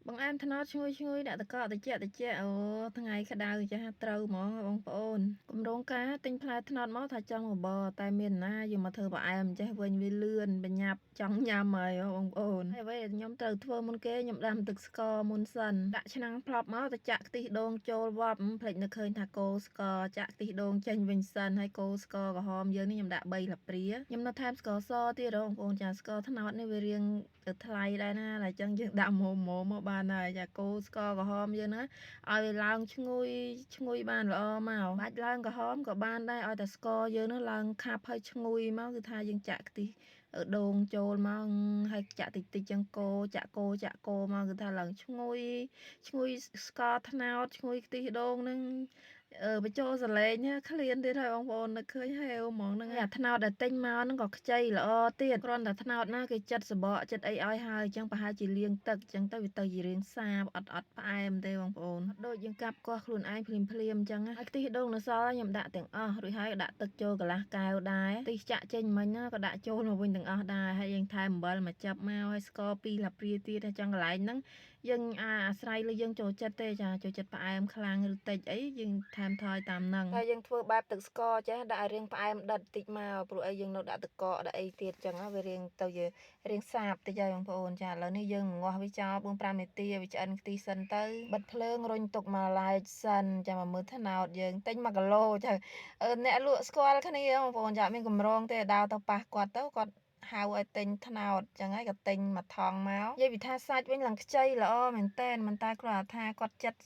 បង្អែមត្នោតឈ្ងុយឈ្ងុយដាក់តកតិចតិចអូថ្ងៃក្តៅចាស់ត្រូវហ្មងបងប្អូនគម្រោងការទិញផ្លែត្នោតមកថាចង់បបរតែមានណាយកមកធ្វើបង្អែមចេះវិញវាលឿនបញ្ញាប់ចង់ញ៉ាំហើយបងប្អូនហើយអ្វីដែលខ្ញុំត្រូវធ្វើមុនគេខ្ញុំដាំទឹកស្ករមុនសិនដាក់ឆ្នាំងផ្លប់មកទៅចាក់ខ្ទិះដូងចូលវប់ភ្លេចនឹកឃើញថាកូរស្ករចាក់ខ្ទិះដូងចេញវិញសិនហើយកូរស្ករក្រហមយើងនេះខ្ញុំដាក់3ស្លាបព្រាខ្ញុំនៅថែមស្ករសទៀតបងប្អូនចាស្ករត្នោតនេះវារៀងទៅថ្លៃដែរណាតែអញ្ចឹងយើងដាក់មុំមុំមកបានហើយចាកូរស្ករក្រហមយើងណាឲ្យវាឡើងឈ្ងុយឈ្ងុយបានល្អមកបាច់ឡើងក្រហមក៏បានដែរឲ្យតែស្ករយើងនោះឡើងខាប់ហើយឈ្ងុយមកគឺថាយើងចាក់ខ្ទិះដូងចូលមកហើយចាក់តិចតិចចឹងកូរចាក់កូរចាក់កូរមកគឺថាឡើងឈ្ងុយឈ្ងុយស្ករត្នោតឈ្ងុយខ្ទិះដូងហ្នឹងអឺបញ្ចូលសលេងឃ្លានទៀតហើយបងប្អូននឹកឃើញហេវហ្មងហ្នឹងអាត្នោតដែលទិញមកហ្នឹងក៏ខ្ចីល្អទៀតគ្រាន់តែត្នោតណាគេចិត្តសបកចិត្តអីឲ្យហើយអញ្ចឹងប្រហែលជាលាងទឹកអញ្ចឹងទៅវាទៅជារាងសាបអត់អត់ផ្អែមទេបងប្អូនអត់ដូចយើងកាប់កោះខ្លួនឯងភ្លាមភ្លាមអញ្ចឹងហើយខ្ទិះដូងនៅសល់ខ្ញុំដាក់ទាំងអស់រួចហើយដាក់ទឹកចូលកន្លះកែវដែរខ្ទិះចាក់ចេញមិញណាក៏ដាក់ចូលមកវិញទាំងអស់ដែរហើយយើងថែមអំបិលមកចាប់មកហើយស្ករ2ស្លាបព្រាទៀតហើយចង់កន្លែងហ្នឹងយើងអាស្រ័យលើយើងចូលចិត្តទេចាចូលចិត្តផ្អែមខ្លាំងឬតិចអីយើងថែមថយតាមហ្នឹងហើយយើងធ្វើបែបទឹកស្ករចេះដាក់ឲ្យរាងផ្អែមដិតតិចមកព្រោះអីយើងនៅដាក់ទឹកកកដាក់អីទៀតចឹងវារាងទៅជារាងសាបតិចហើយបងប្អូនចាឥឡូវនេះយើងងាស់វាចោល4 5នាទីឲ្យវាឆ្អិនខ្ទិះសិនទៅបិទភ្លើងរុញទុកមកឡែកសិនចាំមកមើលត្នោតយើងទិញ1គីឡូចាអ្នកលក់ស្គាល់គ្នាបងប្អូនចាមានកម្រងទេដើរទៅប៉ះគាត់ទៅគាត់ហៅឲ្យទិញត្នោតចឹងហើយក៏ទិញមួយថងមកនិយាយពីថាសាច់វិញឡើងខ្ចីល្អមែនតែនមិនតែគ្រាន់តែថាគាត់ចិត្ត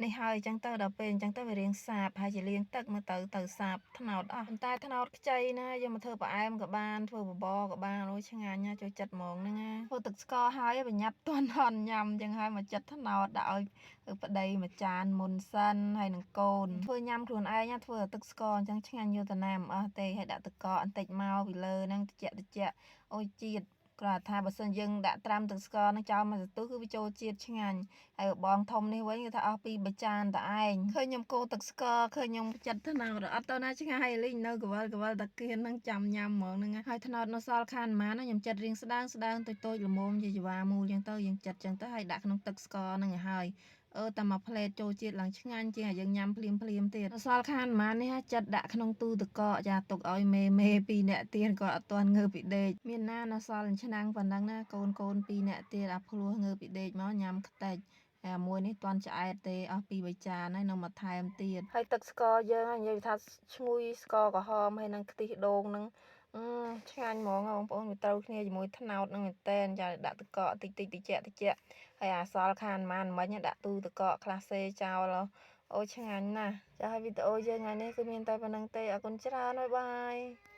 នេះហើយអញ្ចឹងទៅដល់ពេលអញ្ចឹងទៅវារៀងសាបហើយជាលាងទឹកមើលទៅទៅសាបត្នោតអស់ប៉ុន្តែត្នោតខ្ចីណាយកមកធ្វើផ្អែមក៏បានធ្វើបបរក៏បានអូឆ្ងាញ់ណាចូលចិត្តហ្មងហ្នឹងណាធ្វើទឹកស្ករហើយបញ្ញាប់ទន់ហន់ញ៉ាំអញ្ចឹងហើយមកចិត្តត្នោតដាក់ឲ្យប្តីមួយចានមុនសិនហើយនឹងកូនធ្វើញ៉ាំខ្លួនឯងណាធ្វើទឹកស្ករអញ្ចឹងឆ្ងាញ់យកទៅណាមិនអស់ទេហើយដាក់ទឹកកកបន្តិចមកពីលើហ្នឹងតិចតិចអូជាតិគ្រាន់តែថាបើសិនយើងដាក់ត្រាំទឹកស្ករនឹងចោលមកសន្ទុះគឺវាចូលជាតិឆ្ងាញ់ហើយបងធំនេះវិញគឺថាអស់ពីបចានតឯងឃើញខ្ញុំកូរទឹកស្ករឃើញខ្ញុំចិត្តថ្នោតអត់ទៅណាឆ្ងាយលីងនៅកវលកវលតាគៀនហ្នឹងចាំញ៉ាំហ្មងហ្នឹងហើយថ្នោតនៅសល់ខានម៉ានខ្ញុំចិត្តរៀងស្ដើងស្ដើងតូចតូចល្មមជាចវាមូលចឹងទៅយើងចិត្តចឹងទៅហើយដាក់ក្នុងទឹកស្ករហ្នឹងឲ្យហើយអឺតែមួយផ្លេតចូលជាតិឡើងឆ្ងាញ់ជាងឲ្យយើងញ៉ាំភ្លាមភ្លាមទៀតសល់ខានម៉ាននេះចិត្តដាក់ក្នុងទូទឹកកកចាទុកឲ្យមេមេពីរអ្នកទៀតគាត់អត់ទាន់ងើបពីដេកមានណានៅសល់ឆ្នាំងប៉ុណ្ណឹងណាកូនកូនពីរអ្នកទៀតអាភ្លោះងើបពីដេកមកញ៉ាំខ្ទេចហើយអាមួយនេះតន់ឆ្អែតទេអស់ពីរបីចានហើយនៅមកថែមទៀតហើយទឹកស្ករយើងនិយាយថាឈ្ងុយស្ករក្រហមហើយនឹងខ្ទិះដូងនឹងអឺឆ្ងាញ់ហ្មងបងប្អូនវាត្រូវគ្នាជាមួយត្នោតនឹងមែនតែនចាដាក់ទឹកកកតិចតិចតិចតិចហើយអាសល់ខានម៉ានមិញដាក់ទូទឹកកកខ្លះសេចោលអូឆ្ងាញ់ណាស់ចាហើយវីដេអូយើងថ្ងៃនេះគឺមានតែប៉ុណ្្នឹងទេអរគុណច្រើនបាយបាយ។